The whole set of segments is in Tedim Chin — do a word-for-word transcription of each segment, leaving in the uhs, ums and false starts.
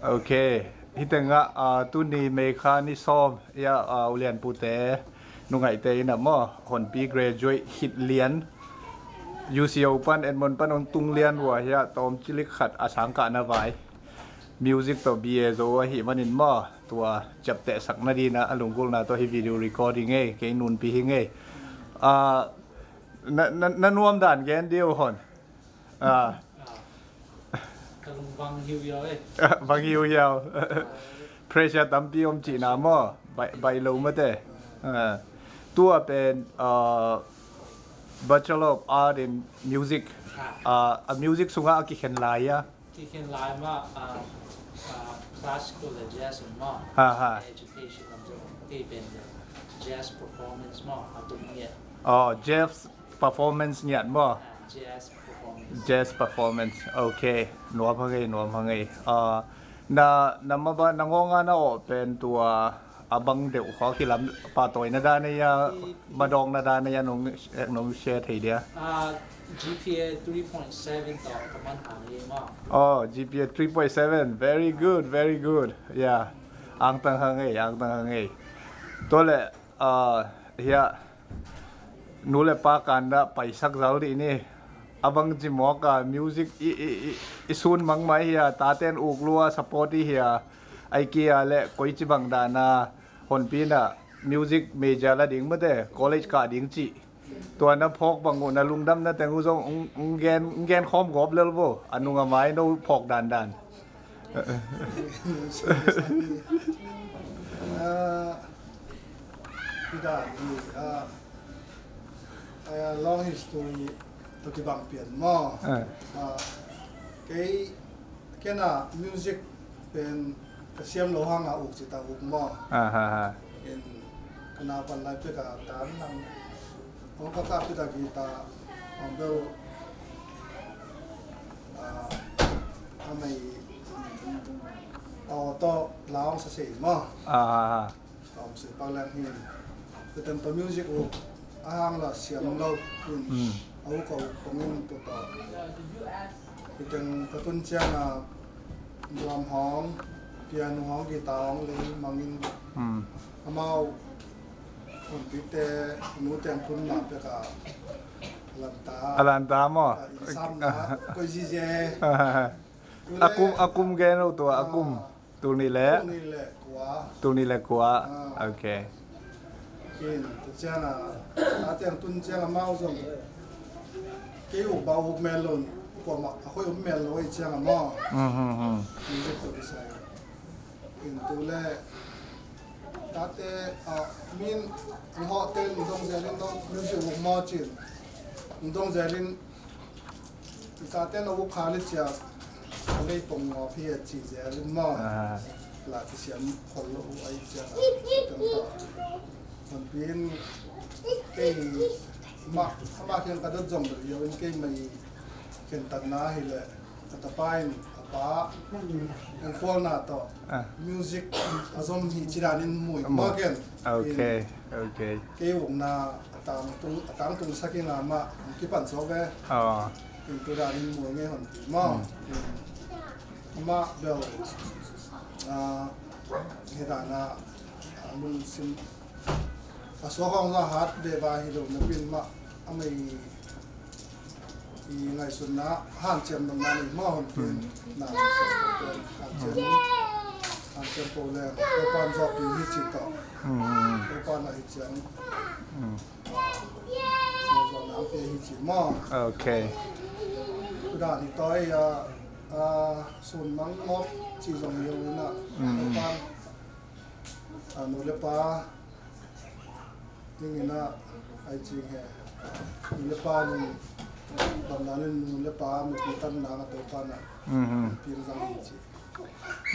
Ok. Hih tengah, ah, tuni May kha ni sawm, ia, ah, ulianpute, nungaihte in ah maw, Honpi graduate khit lian, U C O pan, Edmond pan hong tung lian uh a, hiah tawmcilik khat a sangkahna vai, music tawh B A zo ahih manin maw, tua ciaptehsak nadingin ah a lunggulhna tawh hih video recording ei, kei nunpi hi ngei. Ah, na, na, na nuam dan gen dih uh, Hon. Ah. Ka lung vang hiuhiau ei. Vang hiuhiau. Pressure tampi om cihna maw? Bai, bai lo mate. Ah. Tua pen, ah, Bachelor of Art in Music. Ah. Ah, a music sungah a kikhen lai a. Kikhen lai mah, ah, ah, classical le jazz un maw. Ha, ha. Education lam zong kei pen jazz performance maw, a tum ngiat. Oh, jazz performance ngiat maw? Ah, jazz performance. Jazz performance. Ok. Nuam hang ei, nuam hang ei. Ah, na, na mah bang, na ngawng a na awh pen tua a bang deuh khawng hi lam, pahtawina dan ei a, madawkna dan ei a, nong, nong share thei dia? Ah, G P A three point seven tawh ka man hang ei maw. Oh, G P A three point seven. Very good, very good. Yeah. Angtang hang ei, angtang hang ei. Tua leh, ah, hiah, nu le pa kan dah paisak zal dih ni. A bang ci mawk a, music i, i, i, i sun mang mai hi a, taten uk lua, support i hi a, ai kia le koici bang dan a, Honpi in ah music major la ding mate, college kah ding cih. Tua na phawk bang uh, na lungdamna teng uh zong hong, hong gen, hong gen khawm gawp lel vo, a nung a mai no phawk dandan. Ah, hi dan hi, ah, ah, long history tawh kibang pian maw? Ah. Ah, kei, ken a music pen ka siam lo hang a uk ci ta uk maw? Ah, ha, ha. In ka naupan lai pek a tan lang. Hong ka kah pek a guitar, hong bel, ah, a mei, aw tawh la hong sa sei maw? Ah, ah, ah. Tawm sei pak leng hin. Tua teng tawh music uh a hang la siam lo hin. Hmm. A uk a uk kong in tua tawh. Tua teng ka tun ciang a drum hong, piano hong, guitar hong lei mangin. Hmm. Amau Honpite nu teng tun ma pek a lanta. A lanta maw? A insamna koi zize. A kum, a kum gen lo tua, a kum. Ah. Tul nih le? Tul nih le kua. Tul nih le kua. Ah. Ok. Kin, tu ciang a, a teng tun ciang a mau zong. Kei uk bau uk mel lo, kuamah a khoi uk mel lo ei ciang a maw. Hmm, hmm, hmm. Music tawh kisai. Kin tu le, tate, ah, min, ang hawh ten, dong zelin, dong, music uk maw cin. Dong zelin, i tate na uk kha le cia, a lei pong ngawp hi a ci zel in maw. Ah. La kisiam khol lo uh ai cia. Teng tawh. Honpi in kei mah, amah kiang ka dot zong bel yo in kei mai khentatna hi le. Ka tapa in a pa engkualna tawh. Ah. Music a zom hi ci danin mui. Mui. Mah ken. Ok, in ok. Kei ukna a tangtung, a tangtung sak in amah kipan sawk ve. Oh. In tu danin mui ngei Honpi maw. Hmm. In amah bel, ah, hi dan a, a lungsim a suak hong za hat ve va hi lo na pin mah a mei i ngaihsutna hanciam nopna nei maw Honpi in. Hmm. Na hanciam, hanciam, hanciam po leng Topa'n zawhpih hi ci tawh. Hmm. Topa'n a hi ciang. Hmm. Zawhna a pia hi ci maw. Ok. Kudan hi tawi a, a, sun mang ngawp ci zong hi lo in a. Hmm. Topa'n, a, nu le pa Tingin ah, ai cing he. Nu le pa ning, bang dan in nu le pa mipi tan nang a Topa na. Mhm. Piang zang hi ci.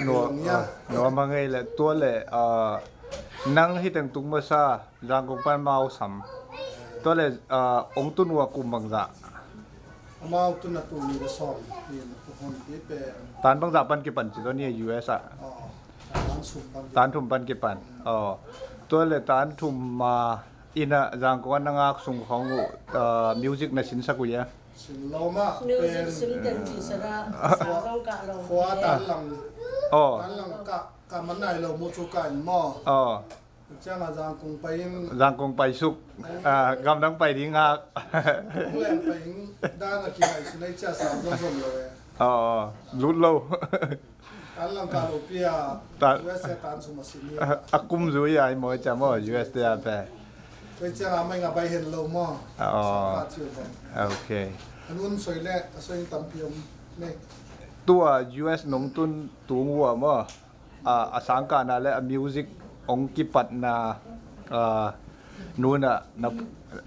Nuam, nuam a ngei le, tua le, ah, nang hi teng tung masa, Zangkong pan mau sam. Tua le, ah, ong tun ua kum bangzah. Amau tun a tul nih le sawm, nin a pu hon pi pen. Tan bangzah pan kipan ci tua ni a U S ah. Oh, tan thum pan kipan. Tan thum pan kipan. Oh. Tua le tan thum ma ina Zangkong a na ngak sung khong uh, ah, music na sinsak uh ia? Sin lo mah. Music pen sin den ci sa ra, sa zong ka lo. Khua tan lang. Aw. Tan lang ka, ka man nai lo mu cu ka in maw. Aw. Ciang a Zangkong pai in. Zangkong pai suk. Ah, gamdang pai ding ngak. Hong leng pai in. Dan a kingai su nei cia sa zong zong lo e. Aw, aw. Lut lo. Tan lang ka lo pia. Ta- U S A tan sum a sin ni. A kum zui ai maw cia maw U S A a pe. Tua ciang a mai nga bai hen lo maw. Aw. Sa ka ciu zong. Okay. Anun soi le, a soi tampi om nei. Tua U S nong tun tung ua maw. A, a sangkahna le a music hong kipatna, a, nuna na,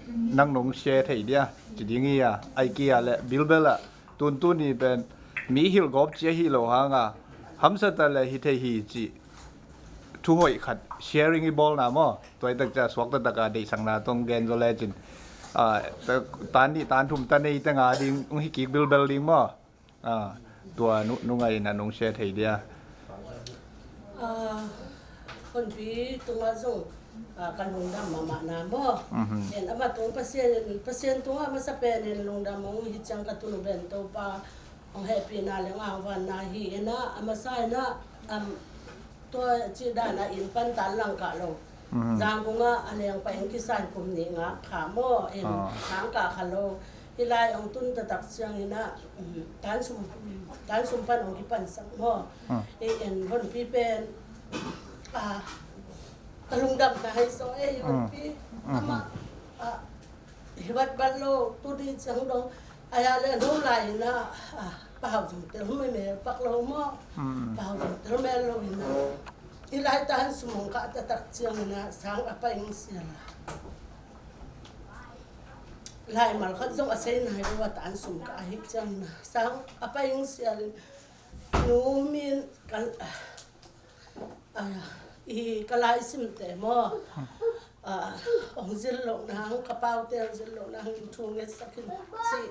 nang nong share thei dia, ci ding hi a, aikia le bilbel a, tuntun hi pen, mi hilh gawp cia hi lo hanga, hamsata le hi thei hi ci, thu hoih khat sharing i bawlna maw, tua i takcia suakta taka deihsakna tong gen zaw lecin, a, ta, tan nih tan thum ta nei te nga ding, hong hi kik bilbel ding maw. Ah, tua nu, nu ngai na nong share thei dia. Ah, honpi tunga zong, ah, ka lungdam mahmah na maw. Mhm. En ama tung Pasian, Pasian tunga masa pen en lungdam hong hi ciang ka tunu ben Topa hong hehpihna le ngangvanna hi ina a masa ina, am, tua ci dana in pan tan lang kah lo. Mhm. Zangkong a a leng pai in kisai kum nih ngak kha maw in. Ah. Sang kah kha lo. Hi lai ong tun taktak ciang ina, mm, tan sum, tan sum pan ong kipan sak maw. Ah. I en honpi pen, ah, ka lungdam na hai so e i honpi. Mhm. Ama, ah, hi bat bat lo tu di ciang dong. Aya le nung lai ina, ah, pau zong tel me me pak lo maw. Mm. Pau zong tel me lo ina. I lai tan sum ong kah taktak ciang ina sang a pai ong sial a. Lai mal khat zong a sei nai lo a tan sum kah a hi ciang ina. Sang a pai ong sial in. Nu min kal, ah, i ka lai simte maw. Ah, ong zil lo nang, ka paute ong zil lo nang, thu ngetsak in ci.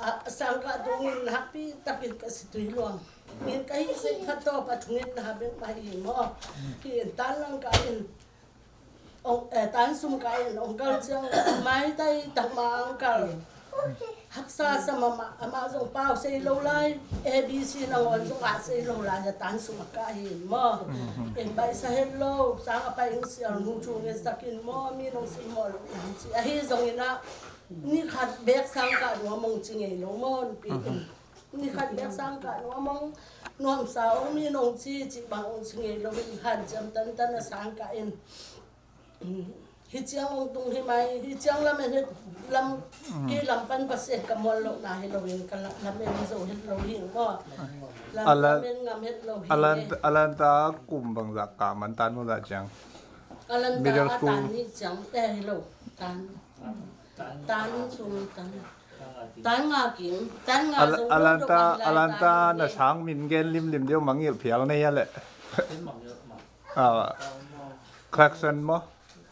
Ah, sang kah dongin nakpi takin ka si tui luang. Min ka hi sik khat tawp a thungin na bek mah hi maw. Hi in tan lang kah in. Ong, eh, tan sum kah in ong kal ciang maitai tak ma ong kal. Haksa sa mahmah, amah zong pau sei lo lai, A B C nangawn zong ah sei lo lai, a tan sum a kah hi maw. Mhm. In baihsa het lo, sang a pai ong sial nu thu ngetsak in maw, mi nong simmawh lo nang ci. Ahi zong ina, ni khat bek sang kah nuam ong ci ngei lo maw, pi in. Mhm. Ni khat bek sang kah nuam ong, nuamsa ong mi nong ci, ci bang ong ci ngei lo in hanciam tantan a sang kah in. Hi ciang ong tung hi mai, hi ciang lam en het lam, kei lam pan Pasian ka mual lo na hi lo in ka la-, lam en zo het lo hi maw. Lam, Alan, lam en ngam het lo hi Alan, e. Alan ta kum bangzah kah man tan bangzah ciang. Alan ta Middle a school. Tan ni ciang te hi lo. Tan. Tan sung tan. Tan nga kim, tan nga Al-, zong Alan ta, dong dong Alan ta tan na e. Sang min gen limlim deuh mangngilh phial nei a leh. Ah, Clarkson maw?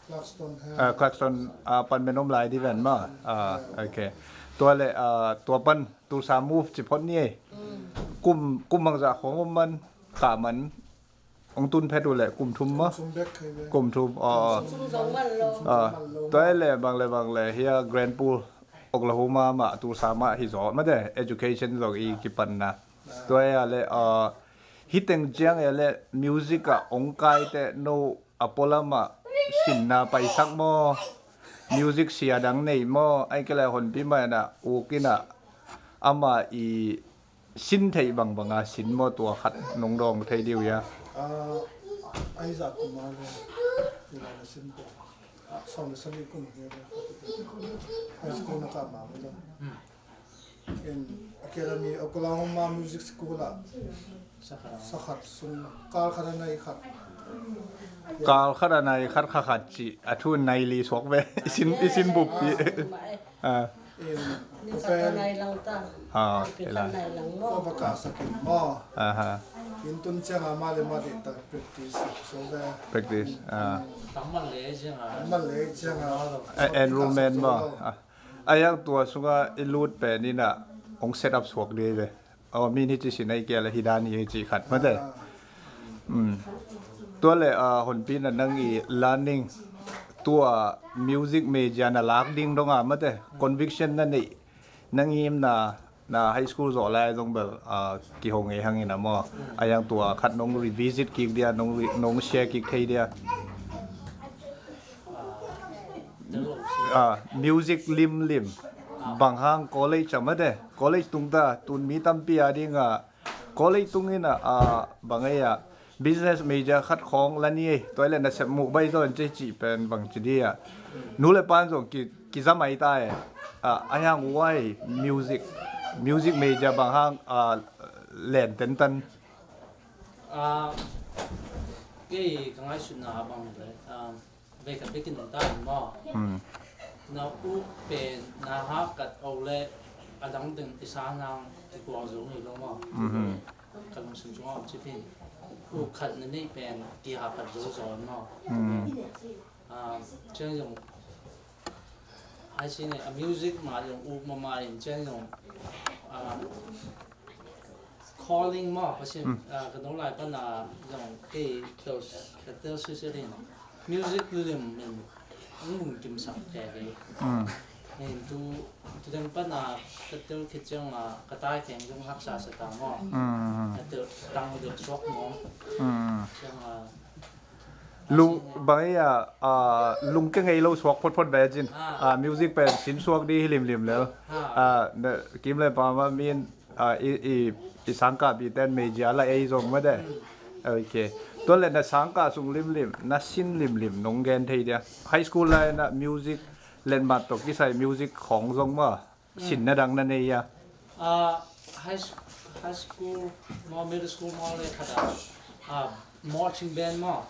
Clarkson, ha. Ah, Clarkson, ah, pan men om lai di ven maw? Ah, okay. Tua le, ah, tua pan Tulsa move ci phot ni e. Mm. Kum, kum bangzah khong om man, kah man, ong tun phet uh le kum thum maw? Kum thum bek khai ve. Kum thum, ah, ah. Kum thum zong man lo. Ah, tua le bang le bang le hia Grand Pool, Oklahoma mah, Tulsa mah hi zaw mate, education zong i kipanna. Tua a le, ah, hi teng ciang a le music ah ong kai te no a pualam ah sinna paisak maw, music sia dang nei maw, ai ke le honpi mai na uk in ah ama i sin theih bangbang a sin maw, tua khat nong dawng thei diu ia. Ah, ai za kuma le, ila na sin ko. Song le sali kun he le. High school na ka ma le. In Academy, Oklahoma Music School ah. Sakhat sung, kal khat a nai khat. Kal khat a nai khat kha khat ci, a thu nai li suak ve. I sin, i sin bup pi. Ah. In Ni khat a nai lang ta. Ah, Pi khat nai lang maw. Ko va ka sakin maw. Aha. In tun ciang a ma le ma de ta practice so ve. Practice, ah. Tang ma le ciang a. Ma le ciang a. Eh, enrollment maw. Ah. Ayang tua sunga i lut pen ina ong set up suak di ve. Aw, mi ni ci sin ai kia le hi dan hi ci khat mate. Mm. Tua le, ah, honpi na nang i learning tua music major na lak ding dong a mate. Conviction na nei, nang im na Na high school zawh lai zong bel, ah, kihong ei hangin a maw. A yang tua khat nong revisit kik dia, nong, re, nong share kik thei dia. Ah, music limlim. Bang hang college a mate. College tung ta, tun mi tampi a ding a. College tung in a, ah, bang ei a. Business major khat khawng la ni ei, tua leh na sep muh bai zaw in ci cih pen bang ci di a. Nu le pan zong ki, ki za mai ta e. A, a hiang uai music, music major bang hang, a, len tentan. A, kei ka ngaihsutna bang le, a, vei khat bek in ong ta in maw. Hmm. Na u pen na ha kat o le a dang ding i sa nang i kuang zong hi lo maw. Mhm. Ka lungsim sungah om cipin. U khat na neih pen ti ha khat zo zo maw. Hmm. Ah, ciang zong hai si ne a music ma zong u ma ma in ciang zong, ah, calling maw, Pasian, hmm, ah, ka nong lai pan a zong kei tel, ka tel sisirin music lim in ang lungkim sak kei kei. Hmm. Nen tu, tu dang pan a ka tel khit ciang a ka tai keng zong haksa sa ta maw. Hmm. Ka tel tang deuh suak maw. Hmm. Ciang a Lung, bang ei a, ah, lung kei ngei lo suak photphot ve cin. Ah. Ah, music pen sin suak di hi limlim lel. Ah. Ah, na, Kim le Pam a min, ah, i, i, i sangkah pi ten major la ei zong mate. Hmm. Ok. Tua leh na sangkah sung limlim, na sin limlim nong gen thei dia. High school lai na music, letmat tawh kisai music khawng zong maw. Sin na dang na nei a. Ah, high s-, high school maw, middle school maw le khat a, ah, marching band maw.